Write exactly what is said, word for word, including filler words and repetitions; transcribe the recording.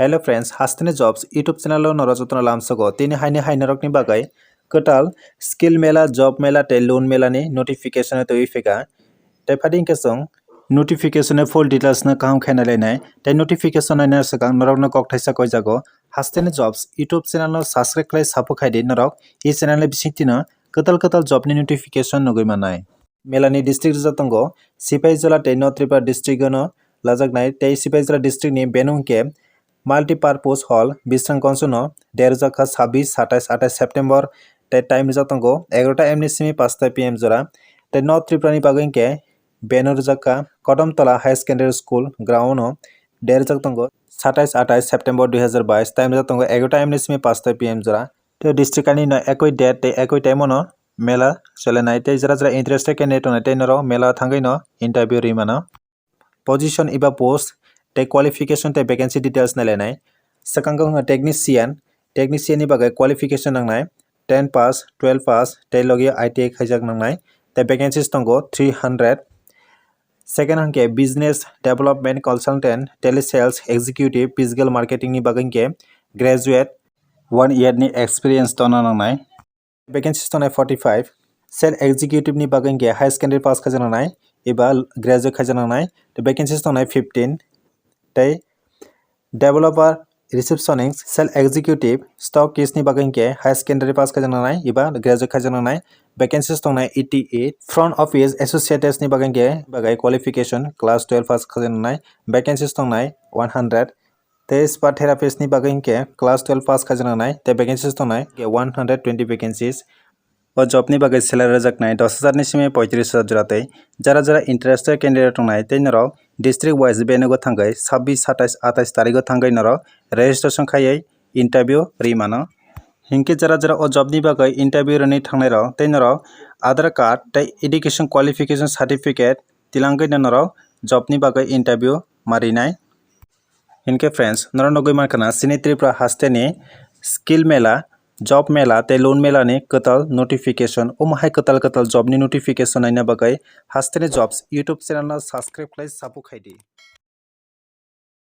Hello friends, Hasteni Jobs YouTube channel o norok jotono lamsogo. Tini haini hai norokni bagwi kwtal skill mela, job mela tei loan mela ni notification o twiwi phika. Tei phadi hwnkhe chwng notification ni full details no kaham khe nailainai. Tei notification naina swkang norokno kok thaisa koijago. Hasteni Jobs YouTube channel no subscribe khlai support khaidi norok. I channel ni bisingtwi no kwtal kwtal job ni notification nugwi manai. Melani district rijak tongo Sipaijala tei North Tripura district no lajaknai tei Sipaijala district ni venue hwnkhe Multipurpose Hall, Bisramganj no date rijak kha sabbish, satais, atais September tei time rijak tongo egarota A M ni simi pasta P M jora. Tei North Tripura ni bagwi hwnkhe venue rijak kha Kodamtola Higher Secondary School ground no date rijak tongo satais, atais September dui hazar bais, time rijak tongo egarota A M ni simi pasta P M jora. Tei district ani no ekoi date tei ekoi time no mela solenai tei jara jara interested candidate tongnai tei norok mela thangwi no interview rwi mano. Position eba post tei qualification tei vacancy details nailainai. Swkang wngkha technician, technician ni bagwi qualification nangnai ten pass, twelve pass tei logi I T I khaijak nangnai tei vacancies tongo three hundred. Second hwnkhe business development consultant, telesales executive, physical marketing ni bagwi hwnkhe graduate one year ni experience tongna nangnai. Vacancies tongnai forty five. Sales executive ni bagwi hwnkhe higher secondary pass khaijak nangnai eba graduate khaijak nangnai. Tei vacancies tongnai fifteen. Tei developer, receptionist, sales executive, stockist ni bagwi hwnkhe higher secondary pass khaijak nangnai eba graduate khaijak nangnai. Vacancies tongnai eighty eight. Front office associates ni bagwi hwnkhe bagwi qualification class twelve pass khaijak nangnai. Vacancies tongnai one hundred. Tei spa therapist ni bagwi hwnkhe class twelve pass khaijak nangnai tei vacancies tongnai hwnkhe one hundred twenty vacancies. O job ni bagwi salary rwjaknai dos hajar ni simi poitris hajar jora tei jara jara interested candidate tongnai tei norok district wise venue o thangwi sabbish, satais, atais tarikh o thangwi norok registration khaiwi interview rwi mano. Hinkhe jara jara o job ni bagwi interview rwni thangnai rok tei norok Aadhaar card tei education qualification certificate tilangwi no norok job ni bagwi interview ma rinai. Hinkhe friends, norok nugwi mankha na chini Tripura hasteni skill mela, job mela tei loan mela ni kwtal notification. Omo hai kwtal kwtal job ni notification naina bagwi Hasteni Jobs YouTube channel no subscribe khlai support khaidi.